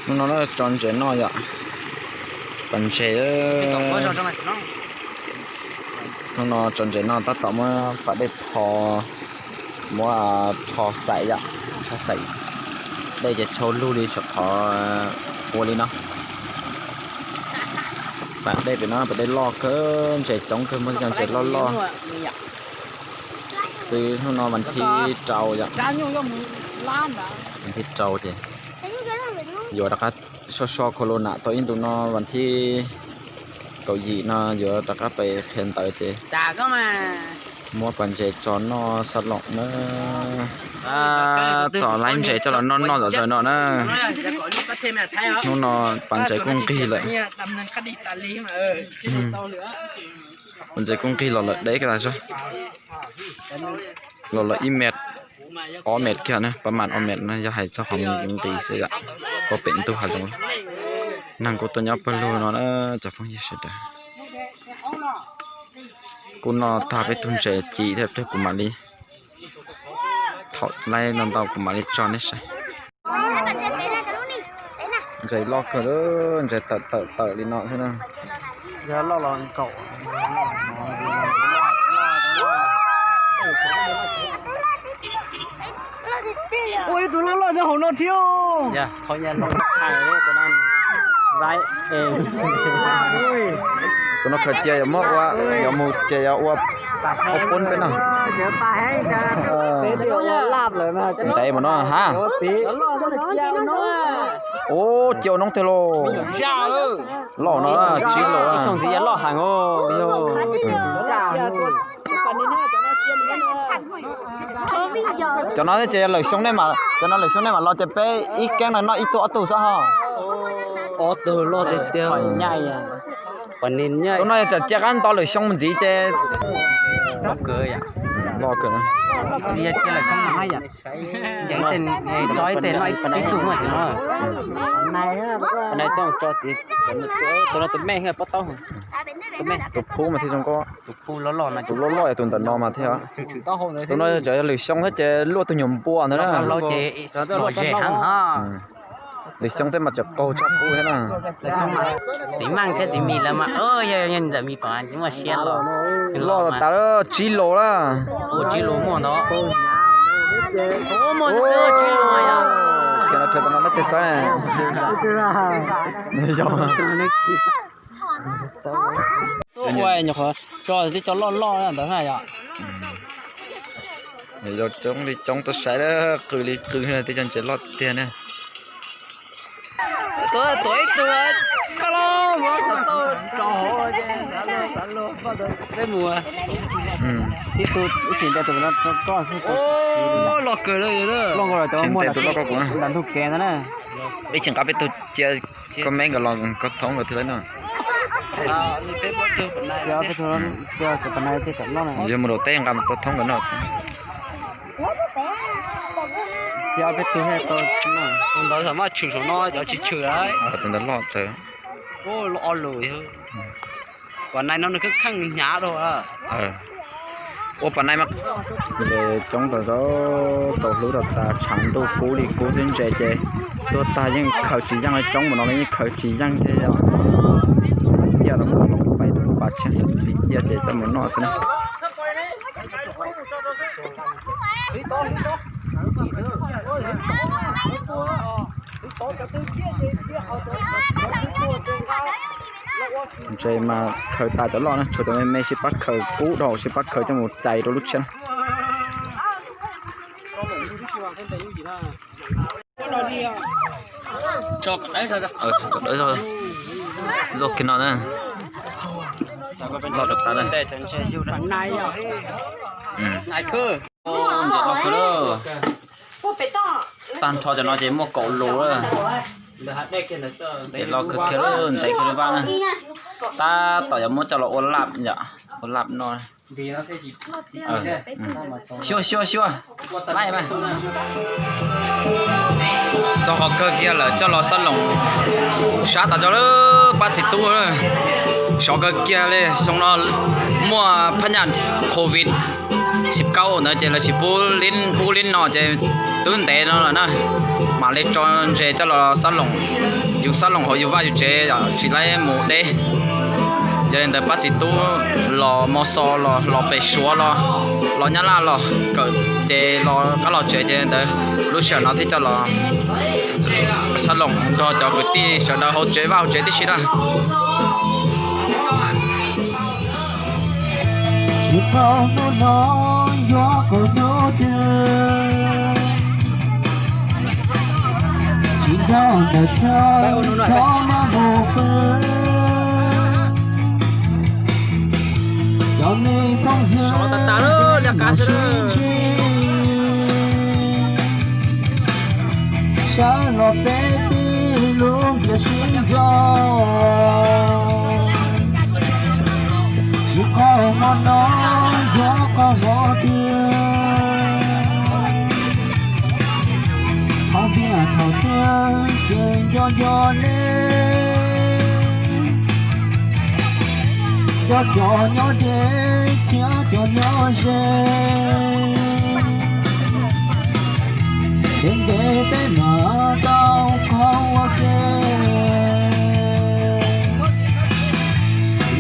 Hnub no tso ntses noj yom. Pas ntses. Hnub no tso ntses noj tab tom muab pas dej rho, muab rho xaim yom, rho xaim. Dej ces tshau lug li saum qhov ua li no. Pas dej pem no pas dej loj kawg, ntses coob kawg, muaj cov ntses loj loj xwb. Hnub no vas thib rau yom, vas thib rau ces yuav rov qab so so corona tau ib ntus no vas thib kaum yim no yuav rov qab pais qhia ntawv ces muab pas ntses tso noj xab loom na. Tab tom laib ntses coj los noj noj zom zaws no na. Hnub no pas ntses kuj nqig lawm. Pas ntses kuj nqig los lawm deb kiag tas zog. Los lawm ib mev, ob mev kiag na, pab mam ob mev na, yog hais txog qhov nqis xwb yom. Pab pem ntug hav zoov, neeg kuj tuaj nyob pawg lug no na cov phooj ywg sawv daws. Kuj noj tag peb tug ntses ci thiab, kuv mam li thaum laib no ntau kuv mam li tso nej saib. Ntses loj kawg, ntses tawm tawm tawm li no xwb na. Ua ib tug loj loj nyob hauv no thiab. Tus no khaws cia yuav muab ua, yuav mus ces yuav ua qhov poob peb no. Ntev mus no hab. Ua cia ua noob tiag lauj. Loj no tsib lus. Cov no ces lawm xyoo nej, cov no lawm xyoo nej mam los ces peb ib keeb no noj ib tug ob tug xwb ho. Ob tug loj tiag tiag. Tus no yog tseem cia qab nto lawm xyoo mus ntxiv ces loj kawg. Tus no tus me pob taub, tus phub mas thiaj zoo nkauj. Tus loj loj yog tus ntawm no mas thiaj. Tus no yog lwm xyoo thiab ces luaj tus nyuam npua ntawd na. Lwm xyoo thiab mas tseem qaug tshaj qub thiab na. Txiv Meej thiab txiv Mis lawv mas yog ntxawm Mis Pov muaj siab los. Loj tas tsib lus lawm. Tsib lus muaj ntau. Tsib lus. Ces no txawm no no ces txawb ne. Nyuam qhuav tso tib co loj loj ntawd na yom. Yog coob li coob tuaj saib, qw li qw, tib co ntses loj tiag ne. Tuav ib tug, koj los muab tau tso hauv, peb mus. Ib tug ib txhis nta tus no rau koj. Loj kawg li, loj nkaus li cov muaj ntawm ntug kev ntawd na. Ib txhis nqa peb tug cia koj me nkawd los koj thoob nkawd thiaj li no. Yog mus rau teb nqa mus koj thoob nkawd no. Tus ntawd txawm maj tshwm saum no, cov tsis tshwm lawm. Tus ntawd loj txawv. Ua nai no nws kheej kheej hnyav dua. Ua pas nai mas. Ntses coob tas zog, txaus hlub tas tas, tshav ntuj kub li kub xwb, ntses ces tuag tag yeej khaws tsis yeej, coob mus no los yeej khaws tsis yeej thiab yom. Ciaj los pais pas tshiab, tsis ciaj ces coj mus noj xwb na. Ntses mas khaws tas cov loj na, tshuav cov me me sib pab khaws, kub dhau sib pab khaws coj mus cais rau lub tshiab. Luaj kiag no na. Loj rau tas na. Ntses loj kawg lawm. Tag nrho cov no ces muaj kaum lus lawm. Ces loj kawg kiag lawm, ntev kiag li vaj na. Tab tom yuav muab coj los ua laj yom, ua laj noj. Xyuaj xyuaj xyuaj, laij mas. Txog qhov kawg kiag lawm coj los xab loos sab tas zog lawm pab txiv tub. Sov kawg kiag li, xyoo no muaj phab nyaj covid xib kaub ntawd ces lawv tsis pub ub li no ces Twb ntev no lawm na, mam li tso ntses coj los xab loom, yus xab loom hauv yus vaj yus tsev tsis laib mus deb. Yog li ntawd pab txiv tub los Mos Xos los, los pem Suav los, los Nyab Laj los kawm ces los qab los tsev ces ntawd lub sij hawm no thiaj coj los xab loom nrog cov kwv tij sawv daws hauv tsev vaj hauv tsev tib si na. Tsis paub hnub no yuav kaum hnub twg, tsis nrog ntawm chaw txhob maj mus pw. Cov me phooj ywg sib ntsib, sawv los peb tib lub ntiaj sib nraus. Tsis paub hmo no yuav qhov hmo twg, qhov npias thaum twg ces nco nco neb, nco cov nyob deb thiab cov nyob ze. Ntev ntev peb mam tau qhov ua ke,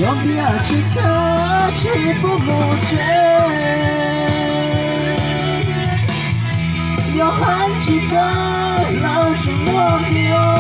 yuav npias tsis kawg tsis pub mus tsev, yuav heev tsis kawg lawv tsis muaj npias.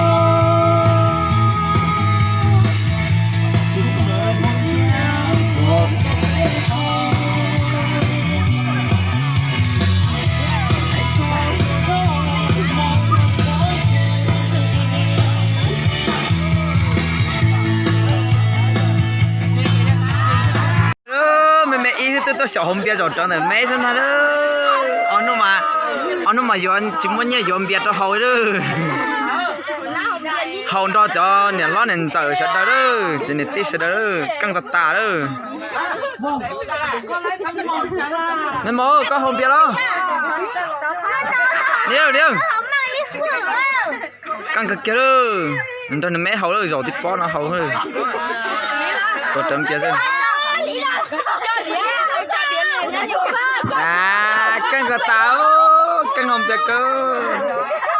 Me me ib hnub twb tuaj xyaum haus npias zaum rov ntawm meb xwb ntag. Ob hnub mas, ob hnub mas yuav tsis muaj nyiaj yuav npias rau haus lawm. Haus nrog cov niam hlob niam ntxawm sawv daws lawm, cov niam tij sawv daws lawm, keej tas tas lawm. Me mos, koj haus npias los? Niam, niam. Keej kawg kiag lawm, nrog nws meb haus lawm, zaum tib pob no haus lawm. Tuav rawv npias xwb. Keej kawg tas, keej haus npias kawg.